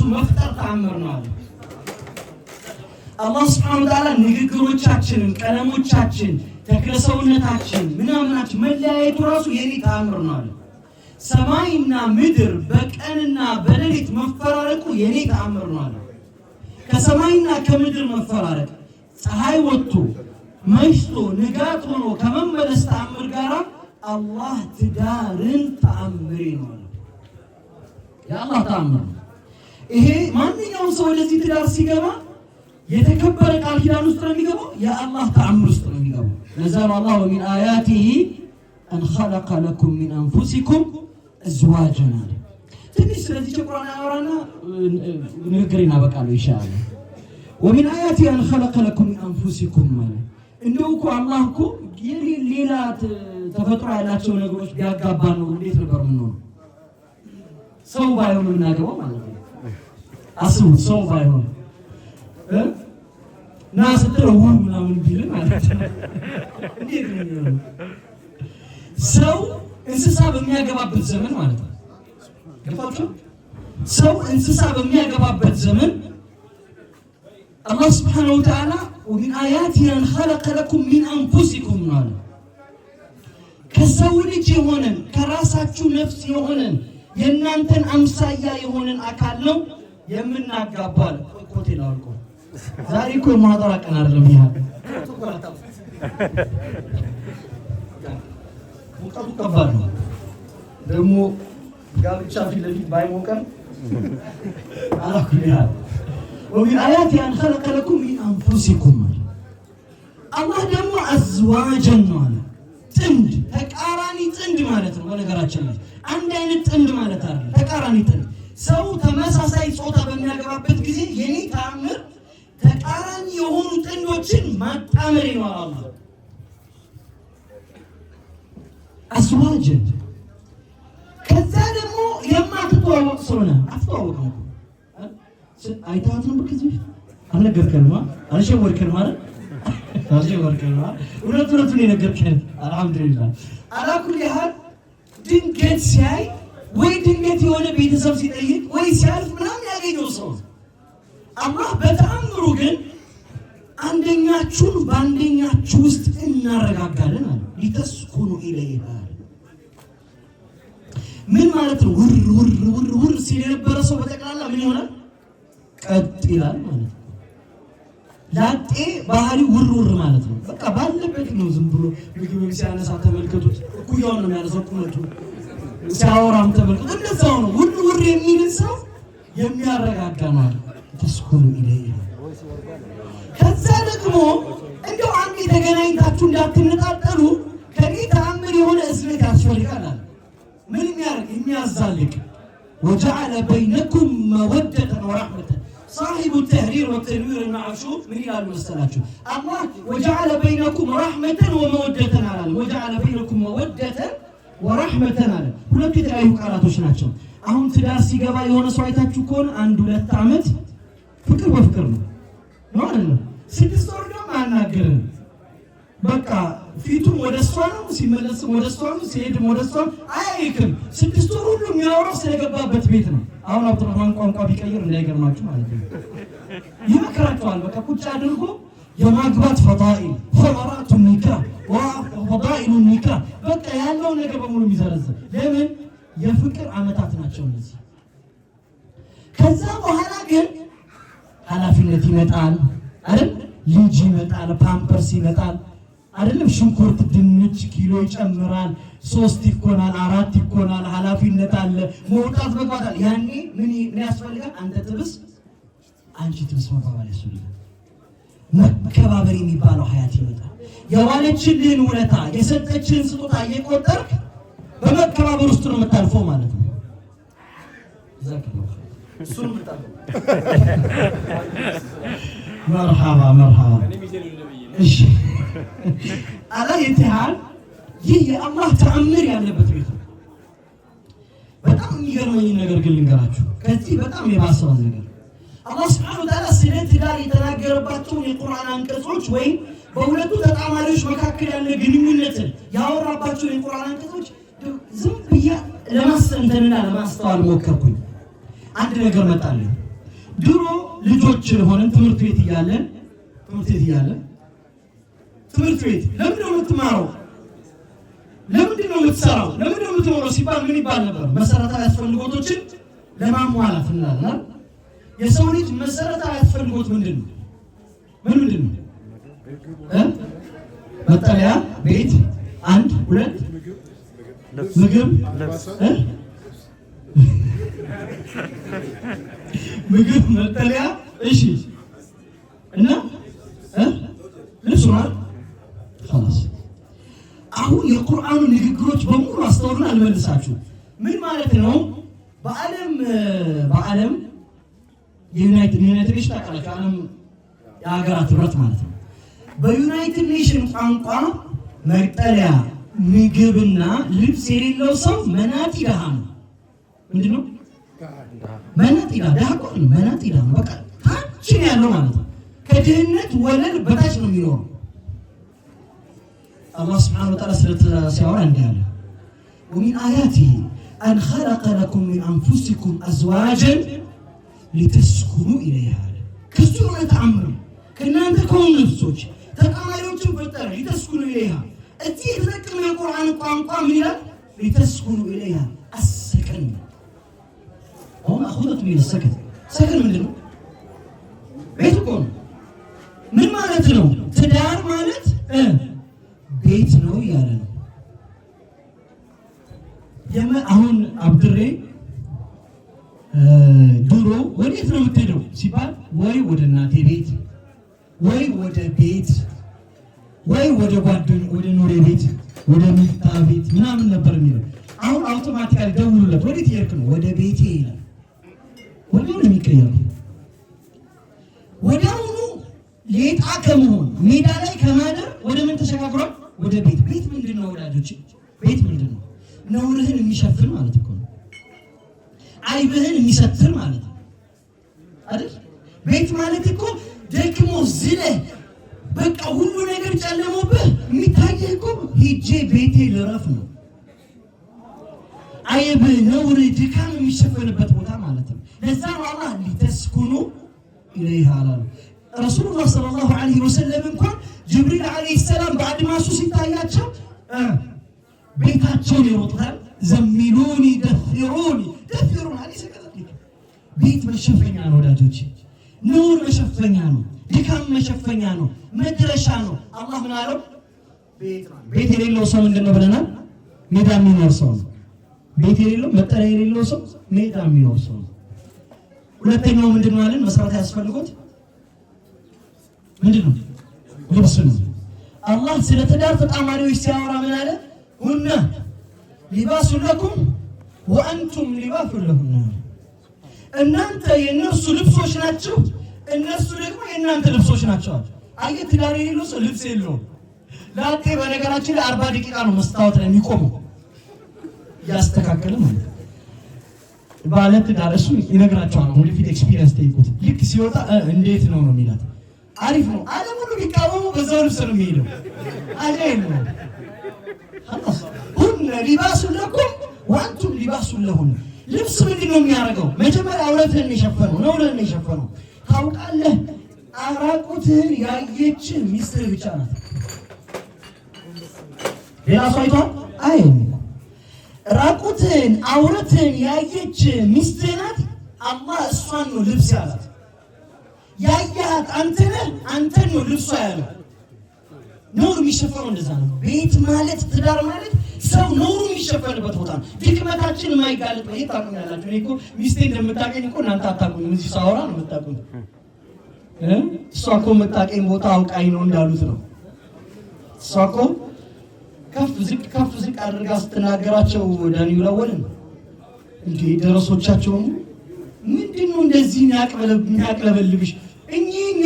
መፍጠር ተአምር ነው አለ። አላህ سبحانه وتعالى ንግግሮቻችንን፣ ቀለሞቻችን፣ ተክለሰውነታችን፣ ምናምናችን መለያየቱ ራሱ የኔ ተአምር ነው አለ። ሰማይና ምድር በቀንና በሌሊት መፈራረቁ የኔ ተአምር ነው አለ። ከሰማይና ከምድር መፈራረቅ፣ ፀሐይ ወጥቶ መሽቶ ንጋት ሆኖ ከመመለስ ተአምር ጋራ አላህ ትዳርን ተአምሬ ነው አለ። የአላህ ተአምር ነው። ይሄ ማንኛውም ሰው ወደዚህ ትዳር ሲገባ የተከበረ ቃል ኪዳን ውስጥ ነው የሚገባው፣ የአላህ ተአምር ውስጥ ነው የሚገባው። ለዛ ነው አላህ ومن آياته أن خلق لكم من أنفسكم أزواجا አለ። ትንሽ ስለዚህ ቁርአን አወራና ንግግሬን አበቃለሁ ኢንሻአላህ። ومن آياته أن خلق لكم من أنفسكم ማለት እንደው እኮ አላህ እኮ ሌላ ተፈጥሮ ያላቸው ነገሮች ቢያጋባ ነው እንዴት ነበር የምንሆነው? ሰው ባይሆን የምናገባው ማለት ነው። አስቡት፣ ሰው ባይሆን ና ስትለው ው ምናምን ቢል ማለት ነው። እንዴት ነው የሚሆነው? ሰው እንስሳ በሚያገባበት ዘመን ማለት ነው። ገባችሁ? ሰው እንስሳ በሚያገባበት ዘመን አላህ سبحانه وتعالى ومن آياته أن خلق لكم من أنفسكم ነው አለ። ከሰው ልጅ የሆነን፣ ከራሳችሁ ነፍስ የሆነን፣ የእናንተን አምሳያ የሆነን አካል ነው የምናጋባው አለ። ኮቴ ላውልቆ፣ ዛሬ እኮ የሙሐደራ ቀን አይደለም። ይሃል ሙቀቱ ከባድ ነው። ደግሞ ጋብቻ ፊት ለፊት ባይሞቀም አላኩ። ومن آياته أن خلق لكم من أنفسكم አለ። አላህ ደግሞ أزواجا ነው አለ። ጥንድ፣ ተቃራኒ ጥንድ ማለት ነው። በነገራችን ላይ አንድ አይነት ጥንድ ማለት አይደለም። ተቃራኒ ጥንድ፣ ሰው ተመሳሳይ ጾታ በሚያገባበት ጊዜ የኔ ተአምር ተቃራኒ የሆኑ ጥንዶችን ማጣመር ነው አላህ። أزواجا። ከዛ ደግሞ የማትተዋወቅ ሰው ነህ፣ አትተዋወቅም እኮ። አይተሃት ነበር ከዚህ በፊት? አልነገርከንም፣ አልሸወድከንም አይደል? አልሸወድከንም። እውነት እውነቱን የነገርከን አልሐምዱሊላህ። على كل حال ድንገት ሲያይ ወይ ድንገት የሆነ ቤተሰብ ሲጠይቅ ወይ ሲያልፍ ምናምን ያገኘው ሰው፣ አላህ በተአምሩ ግን አንደኛችሁን በአንደኛችሁ ውስጥ እናረጋጋለን አለ። لتسكنوا إليها ምን ማለት ነው? ውር ውር ውር ውር ሲል የነበረ ሰው በጠቅላላ ምን ይሆናል? ቀጥ ይላል ማለት ነው። ላጤ ባህሪ ውር ውር ማለት ነው። በቃ ባለበት ነው። ዝም ብሎ ምግብም ሲያነሳ ተመልከቱት። እኩያውን ነው የሚያነሳው ቁመቱ። ሲያወራም ተመልከቱት። እንደዛው ነው። ውር ውር የሚልን ሰው የሚያረጋጋ ነው አለ። لتسكنوا إليها። ከዛ ደግሞ እንደው አንድ ተገናኝታችሁ እንዳትነጣጠሉ ከኔ ተአምር የሆነ እዝነት ያስፈልጋል አለ። ምን የሚያደርግ? የሚያዛልቅ። وجعل بينكم مودة ورحمة። صاحب التحرير والتنوير ኢብኑ ዓሹር ምን ይላሉ መሰላችሁ? አላህ وجعل بينكم رحمة ومودة አላለም። وجعل بينكم مودة ورحمة አለ። ሁለቱ የተለያዩ ቃላቶች ናቸው። አሁን ትዳር ሲገባ የሆነ ሰው አይታችሁ ከሆነ አንድ ሁለት ዓመት ፍቅር በፍቅር ነው፣ ነው አይደለም? 6 ወር ደግሞ አያናግርም። በቃ ፊቱም ወደ እሷ ነው፣ ሲመለስም ወደ እሷ ነው፣ ሲሄድም ወደ እሷ ነው። አያይክም። 6 ወር ሁሉ የሚያወራው ስለገባበት ቤት ነው። አሁን አብዱራህማን ቋንቋ ቢቀይር እንዳይገርማችሁ ማለት ነው። ይመክራቸዋል። በቃ ቁጭ አድርጎ የማግባት فضائل፣ ثمرات النكاح፣ فضائل النكاح፣ በቃ ያለው ነገር በሙሉ የሚዘረዝር። ለምን? የፍቅር ዓመታት ናቸው እነዚህ። ከዛ በኋላ ግን ኃላፊነት ይመጣል አይደል? ልጅ ይመጣል፣ ፓምፐርስ ይመጣል አይደለም? ሽንኩርት፣ ድንች ኪሎ ይጨምራል። ሶስት ይኮናል፣ አራት ይኮናል። ኃላፊነት አለ፣ መውጣት መግባት አለ። ያኔ ምን ምን ያስፈልጋል? አንተ ትብስ አንቺ ትብስ መባባል ያስፈልጋል። መከባበር የሚባለው ሀያት ይመጣል። የዋለችልህን ውለታ፣ የሰጠችህን ስጦታ እየቆጠርክ በመከባበር ውስጥ ነው የምታልፈው ማለት ነው። እሱንም መርሃባ መርሃባ። እሺ፣ አላ የትሃል ይህ የአላህ ተአምር ያለበት ቤት ነው። በጣም የሚገርመኝ ነገር ግን ልንገራችሁ፣ ከዚህ በጣም የባሰውን ነገር። አላህ سبحانه وتعالى ስለ ትዳር የተናገረባቸውን የቁርአን አንቀጾች ወይም በሁለቱ ተጣማሪዎች መካከል ያለ ግንኙነትን ያወራባቸውን የቁርአን አንቀጾች ዝም ብዬ ለማስተንተንና ለማስተዋል ሞከርኩኝ። አንድ ነገር መጣልኝ። ድሮ ልጆች ሆነን ትምህርት ቤት እያለን ትምህርት ቤት ለምንድን ነው የምትማረው? ለምንድን ነው የምትሰራው? ለምንድን ነው የምትኖረው ሲባል ምን ይባል ነበር? መሰረታዊ አስፈልጎቶችን ለማሟላት እንላለን። የሰው ልጅ መሰረታዊ አስፈልጎት ምንድን ነው? ምን ምንድን ነው? መጠለያ፣ ቤት፣ አንድ፣ ሁለት፣ ምግብ፣ ምግብ፣ መጠለያ፣ እሺ፣ እና ልብስ ነው። خلاص፣ አሁን የቁርአኑ ንግግሮች በሙሉ አስተውሉን፣ አልመልሳችሁ። ምን ማለት ነው? በዓለም የ United Nation ታውቃላችሁ፣ የዓለም የሀገራት ህብረት ማለት ነው። በ United Nation ቋንቋ መጠለያ፣ ምግብና ልብስ የሌለው ሰው መናጢ ድሃ ነው። ምንድን ነው መናጢ ድሃ? ድሃ እኮ ነው፣ መናጢ ድሃ ነው። በቃ ታች ነው ያለው ማለት ነው። ከድህነት ወለል በታች ነው የሚኖረው። አላህ سبحانه وتعالى ስለ ሲያወራ እንዲህ አለ፣ ومن آياته أن خلق لكم من أنفسكم أزواجا لتسكنوا إليها አለ። ከሱ የሆነ ተአምር ነው። ከእናንተ ከሆኑ ነፍሶች ተጣማሪዎችን ፈጠረ። لتسكنوا إليها። እዚህ የተጠቀመው የቁርአን ቋንቋ ምን ይላል? لتسكنوا إليها السكن አሁን أخذت من السكن። سكن ምንድን ነው? ቤት እኮ ነው። ምን ማለት ነው? ትዳር ማለት ቤት ነው እያለ ነው። አሁን አብድሬ ድሮ ወዴት ነው የምትሄደው ሲባል ወይ ወደ እናቴ ቤት፣ ወይ ወደ ቤት፣ ወይ ወደ ጓደኝ፣ ወደ ኑሬ ቤት፣ ወደ ሚፍታ ቤት ምናምን ነበር የሚለው። አሁን automatically ደውሉለት፣ ወዴት እየሄድክ ነው? ወደ ቤቴ ይላል። ወዲያው ነው የሚቀየረው። ወዲያውኑ ሌጣ ከመሆን፣ ሜዳ ላይ ከማደር ወደ ምን ተሸጋግሯል? ወደ ቤት። ቤት ምንድን ነው ወዳጆች? ቤት ምንድን ነው? ነውርህን የሚሸፍን ማለት እኮ ነው። አይብህን የሚሰትር ማለት ነው አይደል? ቤት ማለት እኮ ደክሞ ዝለህ በቃ ሁሉ ነገር ጨለሞብህ የሚታየህ እኮ ሄጄ ቤቴ ልረፍ ነው። አይብ፣ ነውር፣ ድካም የሚሸፈንበት ቦታ ማለት ነው። ለዛ ነው አላህ لتسكنوا إليها አላሉ። رسول الله صلى الله عليه وسلم እንኳን ጅብሪል عليه السلام በአድማሱ ሲታያቸው ቤታቸውን ይሮጡታል። زملوني دثروني دثروني أليس كذلك። ቤት መሸፈኛ ነው ወዳጆች፣ ነውር መሸፈኛ ነው፣ ድካም መሸፈኛ ነው፣ መድረሻ ነው። አላህ ምን አለው? ቤት የሌለው ሰው ምንድን ነው ብለናል? ሜዳ የሚኖር ሰው ነው። ቤት የሌለው፣ መጠለያ የሌለው ሰው ሜዳ የሚኖር ሰው ነው። ሁለተኛው ምንድን ነው አለን? መሰረታዊ ያስፈልጎት ምንድን ነው? ልብስ ነው። አላህ ስለ ትዳር ተጣማሪዎች ሲያወራ ምን አለ? هن لباس لكم وأنتم لباس لهن። እናንተ የእነርሱ ልብሶች ናችሁ፣ እነሱ ደግሞ የእናንተ ልብሶች ናቸው። አየህ፣ ትዳር የሌለው ሰው ልብስ የለውም። ላጤ በነገራችን ላይ 40 ደቂቃ ነው መስታወት ላይ የሚቆመው እያስተካከለ ማለት ነው። ባለ ትዳር እሱ ይነግራቸዋል። ወደፊት experience ጠይቁት። ልክ ሲወጣ እንዴት ነው ነው የሚላት። አሪፍ ነው። ዓለም ሁሉ ቢቃወሙ በዛው ልብስ ነው የሚሄደው። አጃ የለውም። هن لباس لكم وأنتم لباس لهن። ልብስ ምንድን ነው የሚያደርገው? መጀመሪያ አውረትህን የሸፈነው፣ ነውርህን የሸፈነው። ታውቃለህ፣ ራቁትህን ያየች ሚስትህ ብቻ ናት። ሌላ ሰው አይቷል? አይ፣ ራቁትህን፣ አውረትህን ያየች ሚስትህ ናት። አላህ እሷን ነው ልብስ ያላት። ያያት አንተ ነህ፣ አንተን ነው ልብሷ ያለው። ነውር የሚሸፈነው እንደዛ ነው። ቤት ማለት፣ ትዳር ማለት ሰው ነውሩ የሚሸፈንበት ቦታ ነው። ድክመታችን የማይጋለጥ ነው። ይሄ ታውቁኛላችሁ። እኔ እኮ ሚስቴ እንደምታውቀኝ እኮ እናንተ አታውቁኝም። እዚህ ሳወራ ነው የምታውቁኝ። እሷ እኮ የምታውቀኝ ቦታ አውቃኝ ነው እንዳሉት ነው። እሷ እኮ ከፍ ዝቅ ከፍ ዝቅ አድርጋ ስትናገራቸው ዳንኤል አወልን እንዴ ደረሶቻቸውም ምንድን ነው እንደዚህ የሚያቅለበልብሽ? እኚህ እኛ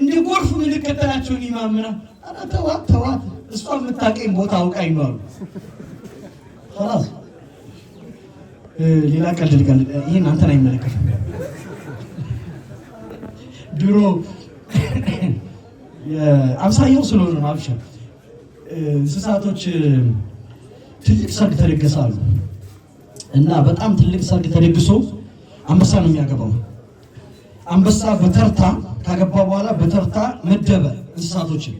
እንደ ጎርፍ የምንከተላቸውን ኢማምና ኧረ ተዋት ተዋት፣ እሷ የምታውቀኝ ቦታ አውቃኝ ነው አሉ። خلاص፣ ሌላ ቀልድ ልቀልድ፣ ይህን አንተን አይመለከትም። ድሮ አብዛኛው ስለሆነ ነው አብሻ እንስሳቶች ትልቅ ሰርግ ተደገሳሉ እና በጣም ትልቅ ሰርግ ተደግሶ አንበሳ ነው የሚያገባው። አንበሳ በተርታ ካገባ በኋላ በተርታ መደበ እንስሳቶችን።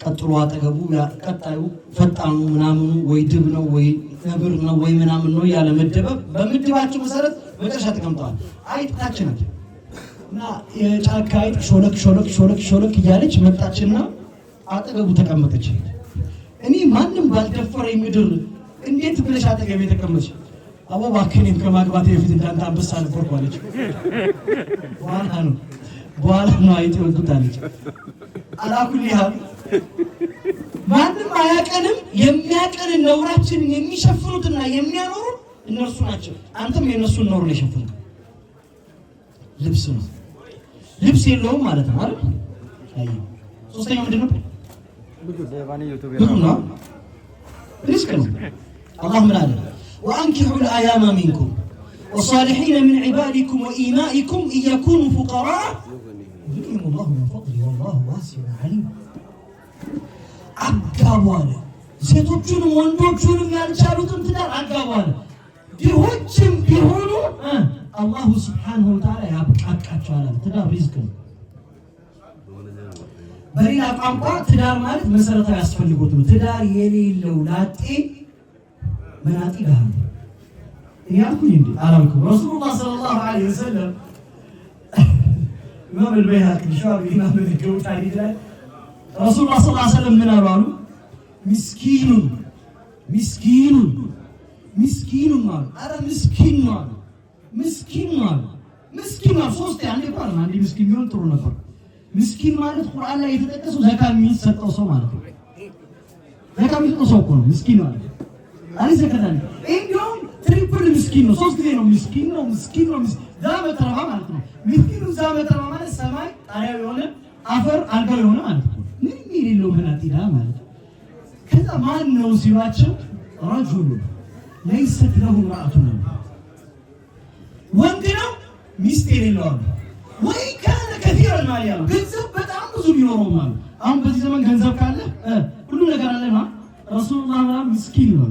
ቀጥሎ አጠገቡ ቀጣዩ ፈጣኑ ምናምኑ ወይ ድብ ነው ወይ ነብር ነው ወይ ምናምን ነው ያለ መደበ። በምድባቸው መሰረት መጨረሻ ተቀምጠዋል። አይጥ ታች ናት እና የጫካ አይጥ ሾለክ ሾለክ ሾለክ ሾለክ እያለች መጣችና አጠገቡ ተቀመጠች። እኔ ማንም ባልደፈረ ምድር እንዴት ብለሽ አጠገቤ ተቀመጥሽ? አቦ እባክህ እኔም ከማግባቴ በፊት እንዳንተ አንበሳ ነበርኩ አለች። በኋላ ነው አይጥ የወጡት አለች። على كل حال ማንም አያቀንም። የሚያቀንን ነውራችንን የሚሸፍኑትና የሚያኖሩን እነርሱ ናቸው። አንተም የእነሱን ነውር ነው የሸፈንከው። ልብስ ነው፣ ልብስ የለውም ማለት ነው አይደል? አይ ሶስተኛው ምንድን ነው? ምግብ ነው፣ ሪዝቅ ነው። አላህ ምን አለ? وأنكحوا الأيامى منكم والصالحين من عبادكم وإمائكم إن يكونوا فقراء يغنهم الله من فضله والله واسع عليم። አጋቡ አለ። ሴቶቹንም ወንዶቹንም ያልቻሉትን ትዳር አጋቡ አለ። ድሆችም ቢሆኑ الله سبحانه وتعالى ያብቃቃቸዋል አለ። ትዳር ሪዝቅ ነው። በሌላ ቋንቋ ትዳር ማለት መሰረታዊ አስፈልጎት ነው። ትዳር የሌለው ላጤ መናጢ ድሃ ነው። እኔ አልኩኝ እንዴ? አላልኩም። رسول الله صلى الله عليه وسلم ኢማም አልበይሃቂ ሸዋብ ኢማም በዘገቡት ሐዲስ ላይ رسول الله صلى الله عليه وسلم ምን አሉ አሉ? مسكين مسكين مسكين አሉ። አረ ምስኪን ነው አሉ። ምስኪን ነው አሉ። ምስኪን ነው አሉ። ሶስቴ፣ አንዴ እንኳን አንዴ ምስኪን ቢሆን ጥሩ ነበር። ምስኪን ማለት ቁርአን ላይ የተጠቀሰው ዘካ የሚሰጠው ሰው ማለት ነው። ዘካ የሚሰጠው ሰው እኮ ነው ምስኪን ማለት። አለ ዘካታል። እንዲሁም triple ምስኪን ነው። ሶስት ጊዜ ነው ምስኪን ነው፣ ምስኪን ነው፣ ذا متربة ማለት ነው። ምስኪኑ ذا متربة ማለት ሰማይ ጣሪያው የሆነ፣ አፈር አልጋው የሆነ ማለት ነው። ምንም የሌለው መናጢ ማለት ነው። ከዛ ማን ነው ሲሏቸው رجل ليست له امرأة ነው፣ ወንድ ነው ሚስት የሌለው አሉ። وإن كان كثير المال ያሉ፣ ገንዘብ በጣም ብዙ ቢኖረውም አሉ። አሁን በዚህ ዘመን ገንዘብ ካለ ሁሉ ነገር አለ ነው። رسول الله ምስኪን ነው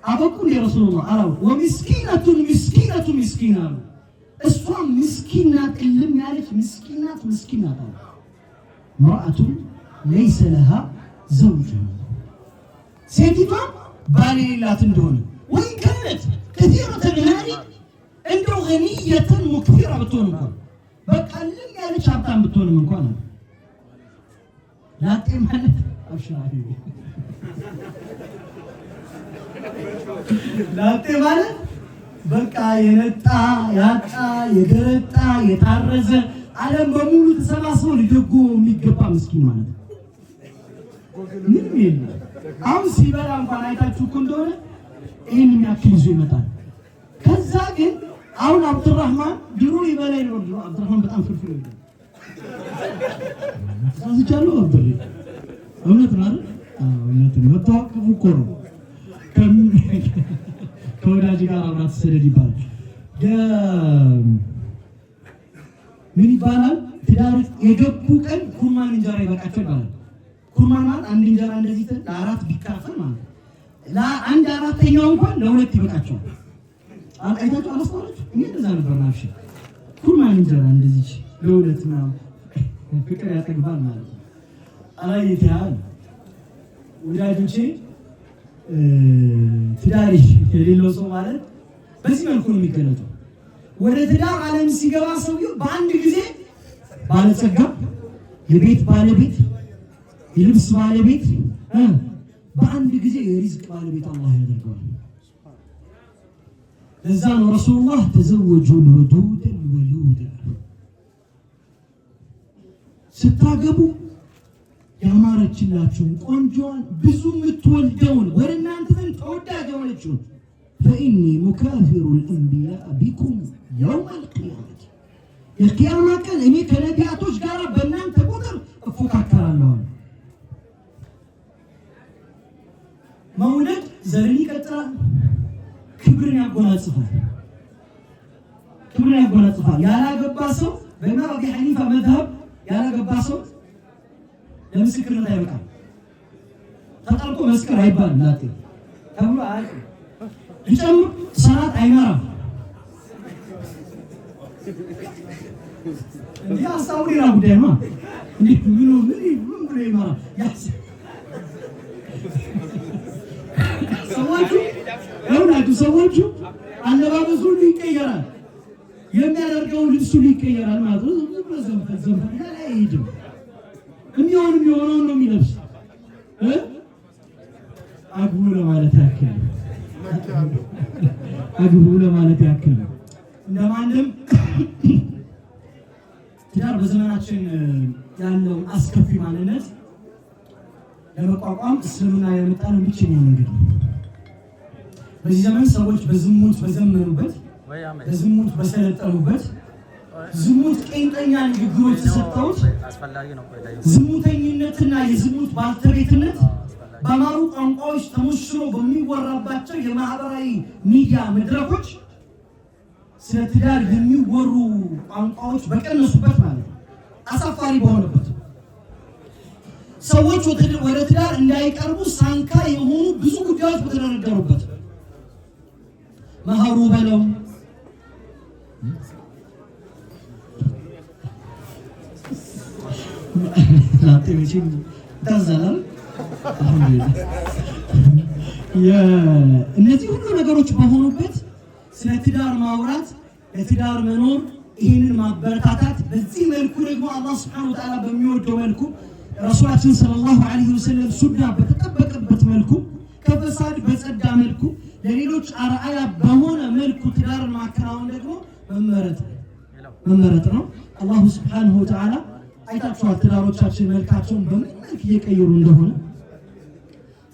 አበቁ። የ رسول الله አላው ومسكينة مسكينة مسكينة አሉ። እሷ ምስኪን ናት፣ እልም ያለች ምስኪን ናት፣ ምስኪን ናት አሉ። امرأة ليس لها زوج፣ ሴቲቷ ባል የሌላት እንደሆነ وإن كانت كثيرة المال፣ እንደው غنية مكثرة ብትሆን እንኳን፣ በቃ እልም ያለች ሀብታም ብትሆንም እንኳን አሉ። ላጤ ማለት አብሽራ፣ ላጤ ማለት በቃ የነጣ ያጣ የገረጣ የታረዘ ዓለም በሙሉ ተሰባስቦ ሊደጎ የሚገባ ምስኪን ማለት ነው። ምንም የለም። አሁን ሲበላ እንኳን አይታችሁ እኮ እንደሆነ ይህን የሚያክል ይዞ ይመጣል። ከዛ ግን አሁን አብዱራህማን ድሮ ይበላ ይኖር፣ ድሮ አብዱራህማን በጣም ፍርፍር ይበላል። ተሳስቻለሁ አብዱሬ? እውነት ነው አይደል? እውነት ነው። መተዋቀፉ እኮ ነው። ከወዳጅ ጋር አብራት ትሰደድ ይባላል። ምን ይባላል? ትዳር የገቡ ቀን ኩርማን እንጀራ ይበቃቸው ይባላል። ኩርማን ማለት አንድ እንጀራ እንደዚህ ለአራት ቢካፈል ማለት ነው። ለአንድ አራተኛው እንኳን ለሁለት ይበቃቸዋል። አይታችሁ አላስተዋላችሁ? እኔ እንደዛ ነበር። ናፍሽ ኩርማን እንጀራ እንደዚህ ለሁለት ምናምን ፍቅር ያጠግባል ማለት ነው። አላየት ያህል ወዳጆቼ፣ ትዳር የሌለው ሰው ማለት በዚህ መልኩ ነው የሚገለጠው። ወደ ትዳር ዓለም ሲገባ ሰውየው በአንድ ጊዜ ባለጸጋ፣ የቤት ባለቤት፣ የልብስ ባለቤት፣ በአንድ ጊዜ የሪዝቅ ባለቤት አላህ ያደርገዋል። ለዛ ነው رسول الله تزوجوا الودود الولود፣ ስታገቡ ያማረችላችሁን፣ ቆንጆዋን፣ ብዙ የምትወልደውን፣ ወደ እናንተ ዘንድ ተወዳጅ የሆነችውን። فإني مكاثر الأنبياء بكم يوم القيامة፣ የቅያማ ቀን እኔ ከነቢያቶች ጋር በእናንተ ቁጥር እፎካከራለሁ። መውለድ ዘርን ይቀጥላል፣ ክብርን ያጎናጽፋል። ክብርን ያጎናጽፋል። ያላገባ ሰው በኢማም አቢ ሐኒፋ መዝሀብ ያላገባ ሰው ለምስክርነት አይበቃም። ተጠልቆ መስከር አይባልም። ላጤ ተብሎ አያውቅም። ልጨምር፣ ሰላት አይመራም። እንዲህ ሀሳቡ ሌላ ጉዳይ ነው። እንዴት ምን ምን ምን ብሎ ይመራል? ሰዎቹ ይኸውላችሁ፣ ሰዎቹ አለባበሱ ሁሉ ይቀየራል፣ የሚያደርገው ልብሱ ሁሉ ይቀየራል ማለት ነው። ዝም ብሎ ዘንፈል ዘንፈል ላይ አይሄድም። የሚሆነውን ነው የሚለብስ። አግቡ ለማለት ያክል ነው። አግቡ ለማለት ያክል ነው። እንደማንም ትዳር በዘመናችን ያለውን አስከፊ ማንነት ለመቋቋም እስልምና የመጣነው ብቸኛ መንገድ ነው። በዚህ ዘመን ሰዎች በዝሙት በዘመኑበት፣ በዝሙት በሰለጠኑበት፣ ዝሙት ቄንጠኛ ንግግሮች ተሰጥተውት፣ ዝሙተኝነትና የዝሙት ባልተቤትነት በአማሩ ቋንቋዎች ተሞሽሮ በሚወራባቸው የማህበራዊ ሚዲያ መድረኮች ስለ ትዳር የሚወሩ ቋንቋዎች በቀነሱበት ማለት ነው፣ አሳፋሪ በሆነበት፣ ሰዎች ወደ ትዳር እንዳይቀርቡ ሳንካ የሆኑ ብዙ ጉዳዮች በተደረደሩበት፣ መኸሩ በለው፣ ላጤ መቼም ይታዘላል። አልሐምዱሊላህ፣ እነዚህ ሁሉ ነገሮች በሆኑበት ስለ ትዳር ማውራት፣ ለትዳር መኖር፣ ይህንን ማበረታታት፣ በዚህ መልኩ ደግሞ አላህ سبحانه وتعالى በሚወደው መልኩ፣ ረሱላችን صلى الله عليه وسلم ሱና በተጠበቀበት መልኩ፣ ከፈሳድ በጸዳ መልኩ፣ ለሌሎች አርአያ በሆነ መልኩ ትዳርን ማከናወን ደግሞ መመረጥ ነው። الله سبحانه وتعالى አይታችኋል፣ ትዳሮቻችን መልካቸውን በምን መልክ እየቀየሩ እንደሆነ፣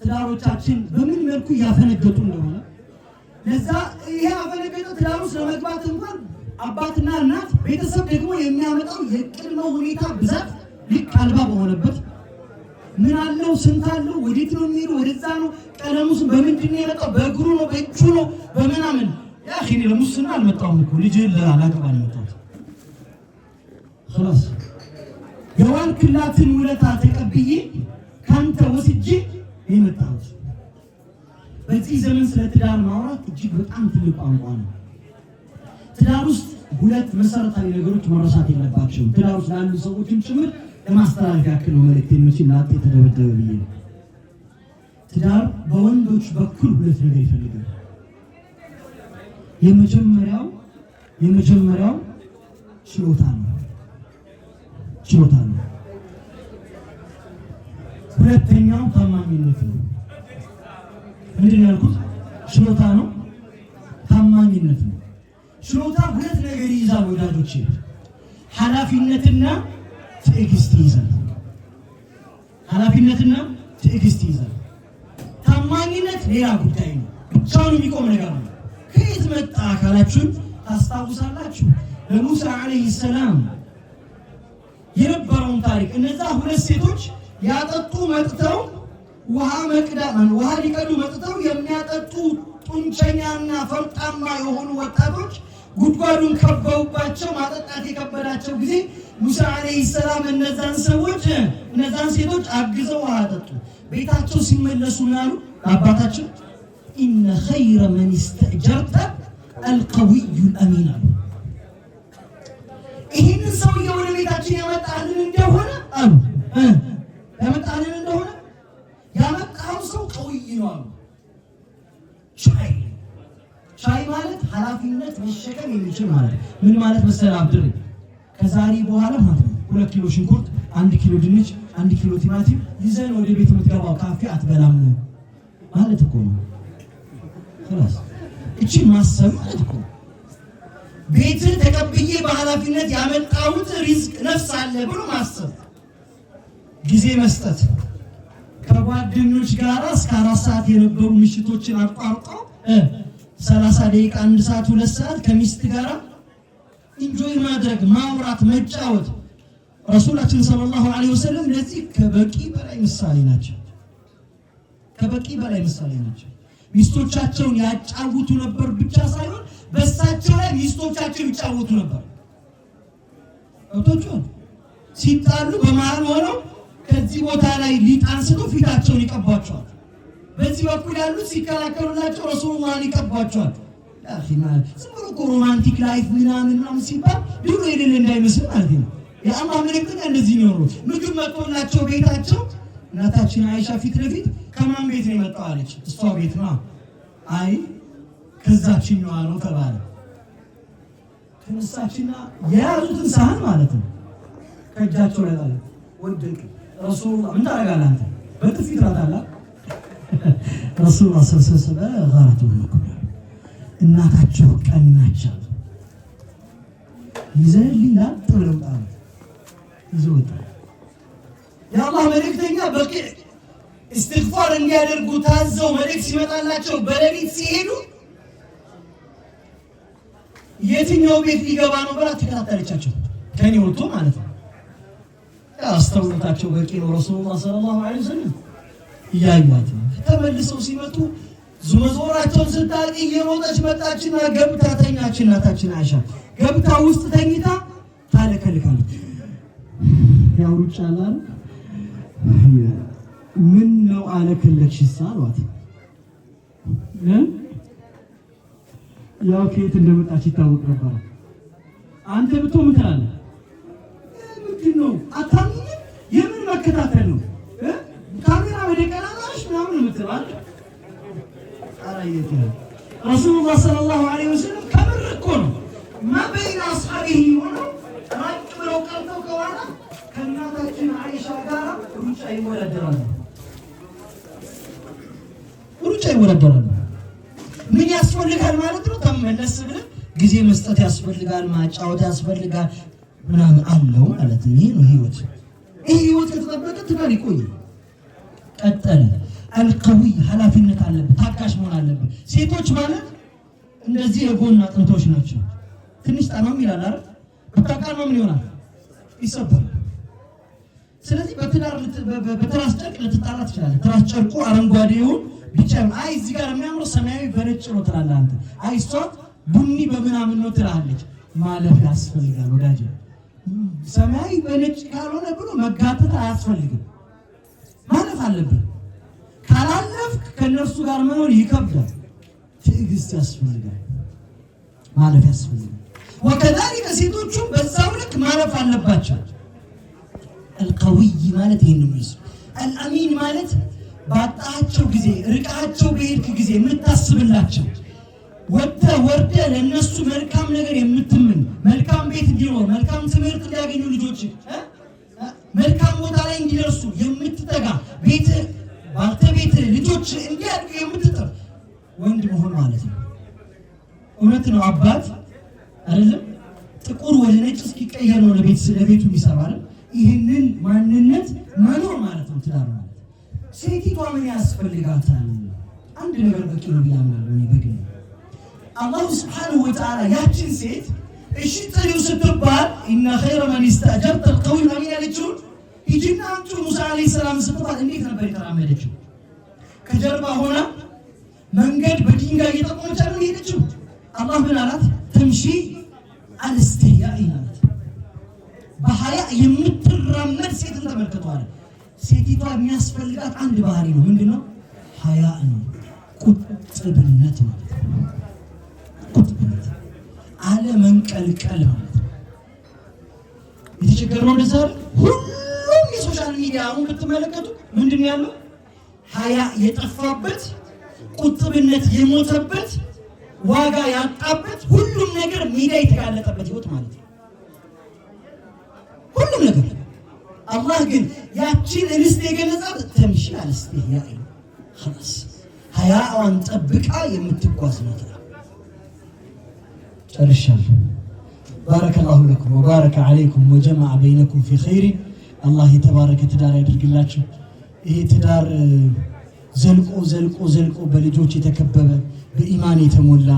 ትዳሮቻችን በምን መልኩ እያፈነገጡ እንደሆነ። ለዛ ይሄ አፈነገጠ ትዳሩ ስለመግባት እንኳን አባትና እናት ቤተሰብ ደግሞ የሚያመጣው የቅድመ ሁኔታ ብዛት ልክ አልባ በሆነበት፣ ምን አለው፣ ስንት አለው፣ ወዴት ነው የሚሄዱ፣ ወደዛ ነው፣ ቀለሙስ በምንድን ነው የመጣው፣ በእግሩ ነው፣ በእጁ ነው፣ በምናምን። يا أخي ለሙስና አልመጣሁም እኮ፣ ልጅህን ላገባ ነው የመጣሁት። خلاص የዋልክላትን ውለታ ተቀብዬ ካንተ ወስጄ የመጣሁት። በዚህ ዘመን ስለ ትዳር ማውራት እጅግ በጣም ትልቅ ቋንቋ ነው። ትዳር ውስጥ ሁለት መሰረታዊ ነገሮች መረሳት የለባቸውም። ትዳር ውስጥ ላሉ ሰዎችም ጭምር ለማስተላለፍ ያክል ነው መልእክቴን። መቼም ላጤ የተደበደበ ብዬ ነው። ትዳር በወንዶች በኩል ሁለት ነገር ይፈልጋል። የመጀመሪያው ችሎታ ነው፣ ችሎታ ነው። ሁለተኛው ታማኝነት ነው። ምንድን ነው ያልኩት? ችሎታ ነው፣ ታማኝነት ነው። ችሎታ ሁለት ነገር ይይዛል ወዳጆቼ፣ ኃላፊነትና ትዕግስት ይይዛል። ኃላፊነትና ትዕግስት ይይዛል። ታማኝነት ሌላ ጉዳይ ነው፣ ብቻውን የሚቆም ነገር ነው። ከየት መጣ ካላችሁን ታስታውሳላችሁ ለሙሳ عليه السلام የነበረውን ታሪክ። እነዛ ሁለት ሴቶች ያጠጡ መጥተው፣ ውሃ መቅዳ ውሃ ሊቀዱ መጥተው፣ የሚያጠጡ ጡንቸኛና ፈርጣማ የሆኑ ወጣቶች ጉድጓዱን ከበውባቸው ማጠጣት የከበዳቸው ጊዜ ሙሳ عليه السلام እነዛን ሰዎች፣ እነዛን ሴቶች አግዘው ውሃ አጠጡ። ቤታቸው ሲመለሱ ምን አሉ? አባታችን إن خير من استأجرت القوي الأمين አሉ። ይህንን ሰውዬ ወደ ቤታችን ያመጣልን እንደሆነ አሉ፣ ያመጣልን እንደሆነ ያመጣው ሰው قوي ነው አሉ። ቻይ፣ ቻይ ማለት ኃላፊነት መሸከም የሚችል ማለት ነው። ምን ማለት መሰለህ አብድሬ፣ ከዛሬ በኋላ ማለት ነው 2 ኪሎ ሽንኩርት፣ 1 ኪሎ ድንች፣ 1 ኪሎ ቲማቲም ይዘን ወደ ቤት የምትገባው ካፌ አትበላም ማለት እኮ ነው። خلاص እቺ ማሰብ ማለት እኮ ነው። ቤትን ተቀብዬ በኃላፊነት ያመጣሁት ሪዝቅ ነፍስ አለ ብሎ ማሰብ፣ ጊዜ መስጠት፣ ከጓደኞች ጋር እስከ 4 ሰዓት የነበሩ ምሽቶችን አቋርጠው 30 ደቂቃ፣ 1 ሰዓት፣ 2 ሰዓት ከሚስት ጋር enjoy ማድረግ፣ ማውራት፣ መጫወት። ረሱላችን صلى الله عليه وسلم ለዚህ ከበቂ በላይ ምሳሌ ናቸው። ከበቂ በላይ ምሳሌ ናቸው። ሚስቶቻቸውን ያጫውቱ ነበር ብቻ ሳይሆን በእሳቸው ላይ ሚስቶቻቸው ይጫወቱ ነበር። ገብቶቹ ሲጣሉ በመሃል ሆነው ከዚህ ቦታ ላይ ሊጥ አንስቶ ፊታቸውን ይቀቧቸዋል። በዚህ በኩል ያሉት ሲከላከሉላቸው ረሱሉላህን ይቀቧቸዋል። ዝም ብሎ እኮ romantic life ምናምን ምናምን ሲባል ድሮ የሌለ እንዳይመስል ማለት ነው። የአላህ መልእክተኛ እንደዚህ ነው። ምግብ መጥቶላቸው ቤታቸው እናታችን አይሻ ፊት ለፊት ከማን ቤት ነው የመጣው አለች። እሷ ቤት ነው። አይ ከዛችኛዋ ነው ተባለ። ተነሳችና የያዙትን ሳህን ማለት ነው ከእጃቸው ላይ ጣለ፣ ወደቀ። ረሱሉላህ ምን ታደርጋለህ አንተ? በጥፊ ትላታለህ። ረሱሉላህ ሰብሰበ ጋራት እናታቸው ቀናች አሉ። ይዘህልኝ ላጥ ብለው ጣሉ። ይዘው ወጣ። የአላህ መልእክተኛ በቂዕ እስትግፋር እንዲያደርጉ ታዘው መልእክት ሲመጣላቸው በሌሊት ሲሄዱ የትኛው ቤት ሊገባ ነው ብላ ተከታተለቻቸው። ከኔ ወጥቶ ማለት ነው። አስተውሎታቸው በቂ ነው። ረሱሉላህ ሰለላሁ ዐለይሂ ወሰለም እያዩት ነው። ተመልሰው ሲመጡ መዞራቸውን ስታውቅ እየሮጠች መጣችና ገብታ ተኛች። እናታችን አይሻ ገብታ ውስጥ ተኝታ ታለከልካለች። ያው ሩጫ አለ ምን ነው አለከለክሽሳ አሏት። ያው ከየት እንደመጣች ይታወቅ ነበረ። አንተ ብትሆን ምን ትላለህ? ምንድን ነው አታምኝም? የምን መከታተል ነው? ካሜራ ወደ ቀናናሽ ምናምን የምትለው አይደል? ረሱሉላህ ሰለላሁ ዐለይሂ ወሰለም ከምር እኮ ነው ማ በይነ አስሓቢሂ ሆነው ራቅ ብለው ቀርተው ከኋላ ከእናታችን አይሻ ጋር ሩጫ ይወዳደራሉ። ሩጫ ይወዳደራሉ። ምን ያስፈልጋል ማለት ነው? ተመለስ ብለህ ጊዜ መስጠት ያስፈልጋል፣ ማጫወት ያስፈልጋል ምናምን አለው ማለት ነው። ይሄ ነው ህይወት። ይህ ህይወት ከተጠበቀ ትዳር ይቆያል። ቀጠለ። አልቀዊይ ኃላፊነት አለብህ፣ ታጋሽ መሆን አለብህ። ሴቶች ማለት እንደዚህ የጎን አጥንቶች ናቸው። ትንሽ ጣማም ይላል አይደል? ብታቃማ ምን ይሆናል? ይሰበራል። ስለዚህ በትዳር በትራስ ጨርቅ ልትጣላ ትችላለህ። ትራስ ጨርቁ አረንጓዴ ይሁን ብቻ ይሁን፣ አይ እዚህ ጋር የሚያምረው ሰማያዊ በነጭ ነው ትላለህ አንተ። አይ እሷ ቡኒ በምናምን ነው ትላለች። ማለፍ ያስፈልጋል ወዳጄ። ሰማያዊ በነጭ ካልሆነ ብሎ መጋተት አያስፈልግም። ማለፍ አለብን። ካላለፍክ ከእነርሱ ጋር መኖር ይከብዳል። ትዕግስት ያስፈልጋል። ማለፍ ያስፈልጋል። ወከዛሊከ ሴቶቹም በዛው ልክ ማለፍ አለባቸው። አልቀዊይ ማለት ይህን ነው። አልአሚን ማለት ባጣቸው ጊዜ ርቃቸው በሄድክ ጊዜ የምታስብላቸው ወጥተህ ወርደህ ለእነሱ መልካም ነገር የምትመኝ መልካም ቤት እንዲኖር መልካም ትምህርት እንዲያገኙ ልጆች መልካም ቦታ ላይ እንዲደርሱ የምትተጋ ቤት ባልተቤት ልጆች እንዲያድጉ የምትጥር ወንድ መሆን ማለት ነው። እውነት ነው። አባት አይደለም ጥቁር ወደ ነጭ እስኪቀየር ነው ለቤቱ የሚሰራ አይደል? ይህንን ማንነት መኖር ማለት ነው ትዳር ማለት። ሴቲቷ ምን ያስፈልጋታል? አንድ ነገር በቂ ነው ብዬ አምናለሁ እኔ በግሌ። አላሁ ስብሓነሁ ወተዓላ ያችን ሴት እሺ ጥሪው ስትባል إن خير من استأجرت القوي الأمين ያለችውን ሂጂና አምጪው ሙሳ ዓለይሂ ሰላም ስትባል እንዴት ነበር የተራመደችው? ከጀርባ ሆና መንገድ በድንጋይ እየጠቆመች አይደል የሄደችው? አላህ ምን አላት? تمشي على استحياء አላት። በሀያ የምትራመድ ሴትን ተመልክተዋል። ሴቲቷ የሚያስፈልጋት አንድ ባህሪ ነው። ምንድን ነው? ሀያ ነው፣ ቁጥብነት ማለት ነው። ቁጥብነት አለመንቀልቀል ማለት ነው። የተቸገርነው እንደዛ አይደል? ሁሉም የ social media አሁን ብትመለከቱ ምንድን ነው ያለው? ሀያ የጠፋበት፣ ቁጥብነት የሞተበት፣ ዋጋ ያጣበት፣ ሁሉም ነገር ሚዲያ የተጋለጠበት ህይወት ማለት ነው። ሁሉም ነገር አላህ ግን ያቺን እንስት የገለጻት تمشي على استحياء خلاص ሀያዋን ጠብቃ የምትጓዝ ናት። ጨርሻለሁ። بارك الله لكم وبارك عليكم وجمع بينكم في خير። አላህ የተባረከ ትዳር ያድርግላችሁ። ይሄ ትዳር ዘልቆ ዘልቆ ዘልቆ በልጆች የተከበበ፣ በኢማን የተሞላ፣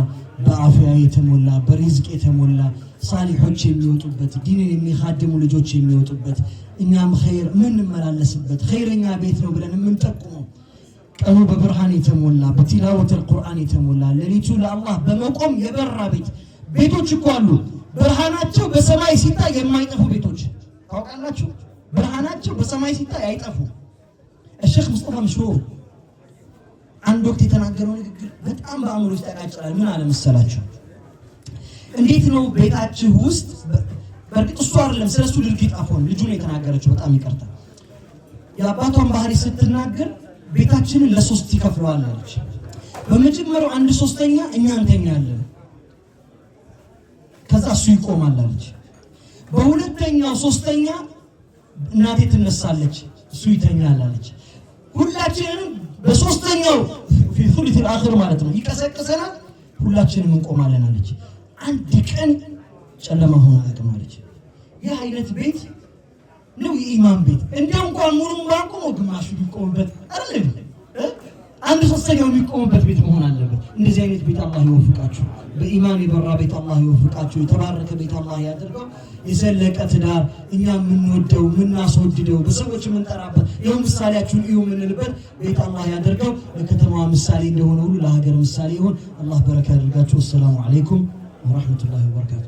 በአፍያ የተሞላ፣ በሪዝቅ የተሞላ፣ ሳሊሖች የሚወጡበት፣ ዲንን የሚኻድሙ ልጆች የሚወጡበት፣ እኛም ኸይር የምንመላለስበት፣ ኸይረኛ ቤት ነው ብለን የምንጠቁመው፣ ቀኑ በብርሃን የተሞላ፣ በቲላወተል ቁርአን የተሞላ፣ ሌሊቱ ለአላህ በመቆም የበራ ቤት። ቤቶች እኮ አሉ፣ ብርሃናቸው በሰማይ ሲታይ የማይጠፉ ቤቶች ታውቃላችሁ። ብርሃናቸው በሰማይ ሲታይ አይጠፉ። ሼክ ሙስጠፋ ምሽሁር አንድ ወቅት የተናገረው ንግግር በጣም በአእምሮ ውስጥ ያቃጭላል። ምን አለ መሰላችሁ? እንዴት ነው ቤታችሁ ውስጥ፣ በእርግጥ እሱ አይደለም ስለ እሱ ድርጊት አፎን ልጁ ነው የተናገረችው። በጣም ይቅርታ። የአባቷን ባህሪ ስትናገር ቤታችንን ለሶስት ይከፍለዋል አለች። በመጀመሪያው 1/3 እኛ እንተኛለን፣ ከዛ እሱ ይቆማል አለች። በሁለተኛው ሶስተኛ እናቴ ትነሳለች፣ እሱ ይተኛል አለች። ሁላችንንም በሶስተኛው في الثلث الآخر ማለት ነው ይቀሰቅሰናል፣ ሁላችንም እንቆማለን አለች። አንድ ቀን ጨለማ ሆኖ አያውቅም አለች። ይህ አይነት ቤት ነው የኢማን ቤት። እንዲያው እንኳን ሙሉም ባንቆመው ግማሹ ቢቆምበት አይደል፣ 1/3ኛው የሚቆምበት ቤት መሆን አለበት። እንደዚህ አይነት ቤት አላህ ይወፍቃችሁ። በኢማን የበራ ቤት አላህ ይወፍቃችሁ። የተባረከ ቤት አላህ ያደርገው። የዘለቀ ትዳር እኛ የምንወደው የምናስወድደው በሰዎች የምንጠራበት ይኸው ምሳሌያችሁን እዩ የምንልበት ቤት አላህ ያደርገው። ለከተማዋ ምሳሌ እንደሆነ ሁሉ ለሀገር ምሳሌ ይሆን። አላህ በረካ ያደርጋችሁ። ወሰላሙ አለይኩም ወራህመቱላሂ ወበረካቱ።